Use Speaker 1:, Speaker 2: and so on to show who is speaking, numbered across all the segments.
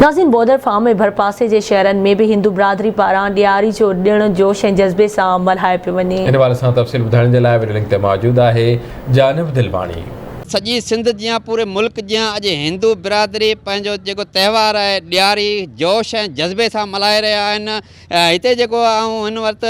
Speaker 1: ناظرين bother form ۽ ڀرپاسي جي شهرن ۾ به هندو برادري پاران ڏياري جو ڏڻ جوش ۽ جذبي سان ملهايو پيو وڃي.
Speaker 2: ان حوالي سان تفصيل ٻڌائڻ جي لاء وڊيو لنڪ تي موجود آهي جانب دلواڻي.
Speaker 3: سڄي سنڌ جيان پوري ملڪ جيان اڄ هندو برادري پنهنجو جيڪو تهوار آهي ڏياري جوش ۽ جذبي سان ملهائي رهيا آهن هتي جيڪو آئون هن وقت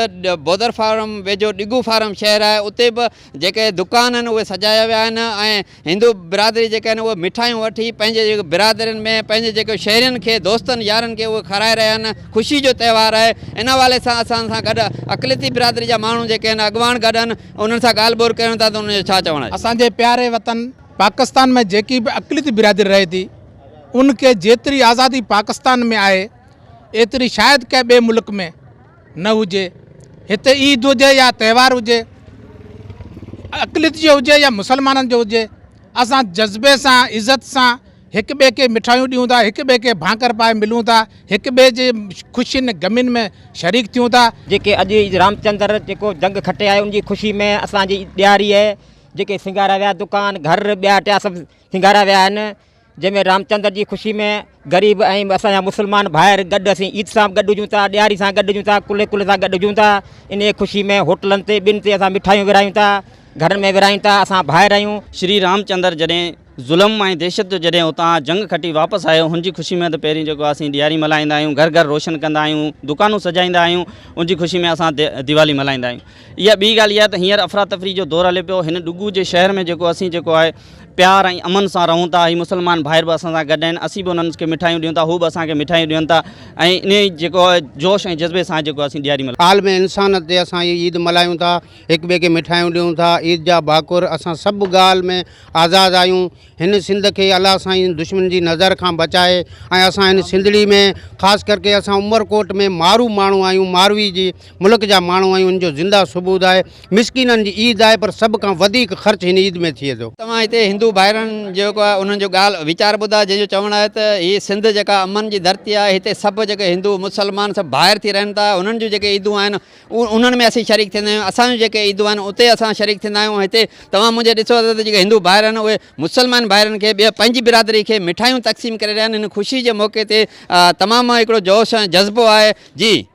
Speaker 3: بودر فارم ويجهو ڊگهو فارم شهر آهي اتي به جيڪي دڪان آهن اهي سجايا ويا آهن ۽ هندو برادري جيڪي آهن اهي مٺايون وٺي پنهنجي جيڪي برادرين ۾ پنهنجي جيڪي شهرين کي دوستن يارن کي اهي کارائي رهيا آهن خوشي جو تهوار آهي ان حوالي سان اسان سان گڏ اقليتي برادري جا ماڻهو جيڪي آهن اڳواڻ گڏ آهن انهن سان ڳالهه ٻولهه ڪريون ٿا ته انهن جو ڇا چوڻ آهي.
Speaker 4: اسان جي پياري وطن پاڪستان ۾ جيڪي به اقليتي برادري رهي ٿي ان کي جيتري آزادي پاڪستان ۾ آهي ايتري شايد ڪنهن ٻئي ملڪ ۾ نه هجي، هتي عيد هجي يا تهوار هجي، اقليت جو هجي يا مسلمانن جو هجي، اسان جذبي سان عزت سان هڪ ٻئي کي مٺايون ڏيون ٿا، هڪ ٻئي کي ڀاڪر پائي ملون ٿا، هڪ ٻئي جي خوشين غمين ۾ شريڪ ٿيون ٿا.
Speaker 5: جيڪي اڄ رامچندر جيڪو جنگ کٽي آيو ان جي خوشي ۾ اسان جي ڏياري آهي، جيڪي سينگاريا ويا دڪان گهر ٻيا ٽيا سڀ سينگاريا ويا آهن. جنهن ۾ رامچندر جي خوشي ۾ غريب ۽ اسان جا مسلمان ڀائر گڏ اسين عيد سان به گڏ هجون ٿا ڏياري سان گڏ هجون ٿا ڪلهي ڪلهي سان گڏ هجون ٿا انهيء خوشي ۾ هوٽلن تي ٻين تي اسان مٺايون ورهايون ٿا گهرن ۾ ورهايون ٿا اسان ڀائر آهيون.
Speaker 6: شري رامچندر جڏهن ظلم ۽ دهشت جو جڏهن اتان جنگ کٽي واپس آيو هن جي خوشي ۾ ته پهرين جيڪو اسين ڏياري ملهائيندا آهيون گهر گهر روشن ڪندا آهيون دڪانون سجائيندا آهيون ان جي خوشي ۾ اسان ديوالي ملهائيندا آهيون اها ٻي ڳالهه اها ته هينئر افراتفري جو دور هلي پيو هن ڏگو جي شهر ۾ جيڪو اسين جيڪو آهي پيار ۽ امن سان رهون ٿا هي مسلمان ڀائر به اسان سان گڏ آهن اسين به انهن کي مٺايون ڏيون ٿا هو به اسان کي مٺايون ڏين ٿا ۽ انهي جيڪو آهي جوش ۽ جذبي سان جيڪو اسين ڏياري ملهايون
Speaker 7: عالم انسانيت تي اسان هي عيد ملهايون ٿا هڪ ٻئي کي مٺايون ڏيون ٿا عيد جا ڀاڪر اسان سڀ ڳالهه ۾ آزاد آهيون هن سنڌ کي الله سائين دشمن جي نظر کان بچائي ۽ اسان هن سنڌڙي ۾ خاص ڪرڪي اسان عمرڪوٽ ۾ مارو ماڻهو آهيون ماروي جي ملڪ جا ماڻهو آهيون ان جو زنده ثبوت آهي مسڪينن جي عيد آهي پر سڀ کان وڌيڪ خرچ هن عيد ۾ ٿئي ٿو.
Speaker 3: توهان هتي هندو ڀائرن جيڪو آهي انهن جو ڳالهه ويچار ٻڌا جنهن جو چوڻ آهي ته هي سنڌ جيڪا امن جي ڌرتي آهي هتي سڀ جيڪي هندو مسلمان سڀ ڀائر ٿي رهن ٿا انهن جون جيڪي عيدون آهن انهن ۾ اسين شريڪ ٿيندا آهيون اسان جون جيڪي عيدون آهن اتي اسان شريڪ ٿيندا آهيون هتي توهان منهنجي ڏسو ته جيڪي هندو ڀائر آهن اهي مسلمان ڀائرن کي ٻيا پنهنجي برادري کي مٺايون تقسيم ڪري رهيا آهن هن خوشي جي موقعي تي تمام هڪڙو جوش ۽ جذبو آهي جي.